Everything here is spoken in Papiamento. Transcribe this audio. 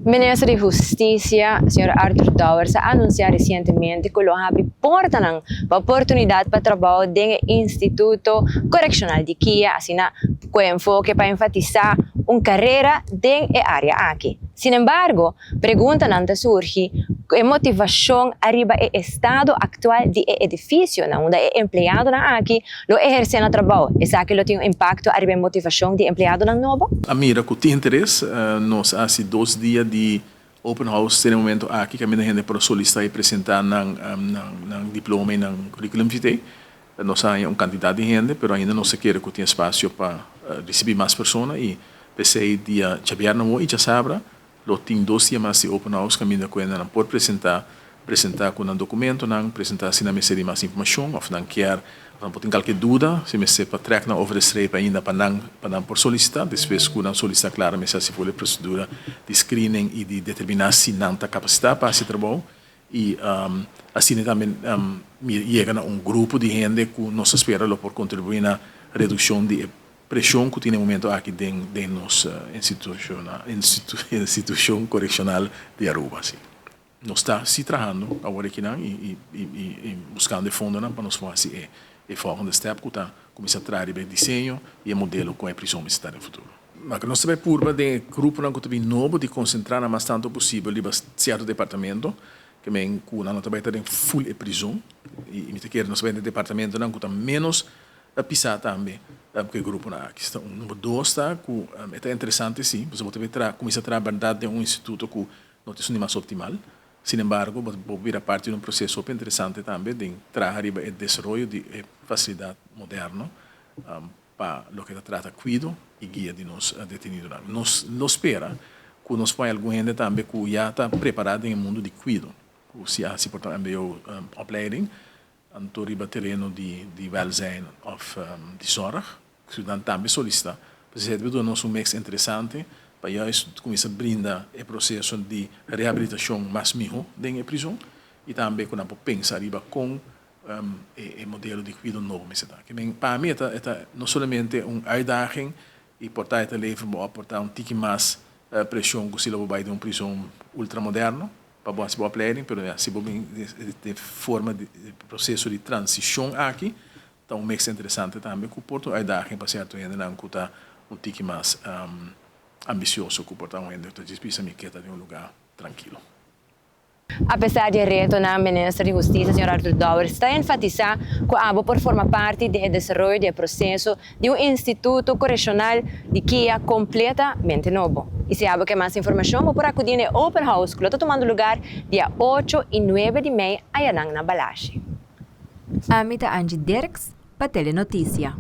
Minister di Husticia, Sr. Arthur Dowers, a anuncia recientemente cu lo habri portanan pa oportunidad pa trabou den e Instituto Coreccional di Kia, asina cu e enfoke pa enfatisa un carera den e area aki. Sinembargo, preguntanan ta surgi cu e motivacion ariba e estado actual di e edificio na unda e empleadonan aki lo eherce nan trabou. Esaki lo tin un impacto ariba e motivacion di empleadonan nobo? A mira cu tin interes, nos a haci 2 dia di open house den e momento aki, caminda hende por solicita y presenta nan diploma y nan curriculum vitae. Nos a haya un cantidad di hende, pero ainda nos ta kere cu tin espacio pa ricibi mas persona y p'esey dia djabièrnè awo y djasabra lo tin 2 dia mas di open house caminda cu hendenan por presenta cu nan documentonan, presenta si nan mester di mas informacion of nan kier, of nan por tin cualkier duda, si mester pa trek nan over de streep ainda pa nan por solicita. Despues cu nan solicita, claro, mester haci e procedura di screening y di determina si nan ta capacita pa haci trabou y asina tambe yega na un grupo di hende cu nos ta spera lo por contribui na reduccion di presion cu tin na e momento aki den nos institucion coreccional di Aruba. Si. Nos ta si trahando awor aki nan y buscando fondo pa nos haci e volgende step cu ta cuminsa traha e diseño y e modelo cu e prison ta den futuro. Mas nos tambe purba di gruponan cu tambe nobo di concentra na mas tanto posibel di cierto departamento kiermen cu nan tambe ta den full e prison y mi ta kere nos tambe den departamentonan cu ta menos pisa tambe cu e gruponan aki. Un number 2 ta cu ta interesante si, bo tambe cuminsa traha berdad den un instituto cu no ta mas optimal. Sin embargo, bo bira parti di un proceso interesante tambe di traha e desaroyo di facilidad moderno pa loke ta trata cuido y guia di nos detenidonan. Nos ta spera cu nos pone algun hende tambe cu ya ta prepara den mundo di cuido, cu si haci por ta MBO opleiding, anto riba tereno di welzijn of di zorg, cu nan tambe solicita. Pues esey ta nos un mix interesante pa juist cuminsa brinda e proceso di rehabilitacion mas miho den prison y tambe cu nan por pensa riba con e modelo di cuido nobo mester ta. Kiermen, pa mi ta no solamente un uitdaging y por ta e leven bo por ta un tiki mas presion cu si lo bay den un prison ultramoderno pa bo haci bo opleiding, pero ja, si bo bin di forma di proceso di transicion aki, ta un mix interesante tambe cu por ta un uitdaging pa cierto hendenan cu ta un tiki mas ambicioso cu por ta un hende cu ta djis bisa mi kier ta den un lugar trankilo. Apesar di retonan, Minister di Husticia, Sr. Arthur Dowers, ta enfatisa cu abo por forma parti di desaroyo di proceso di un instituto coreccional di KIA completamente nobo. Y si abo kier mas informacion, bo por acudi na Open House, cu ta tumando lugar dia 8 y 9 di mei ayanan na Balashi. Amita Angie Dirks, pa Telenoticia.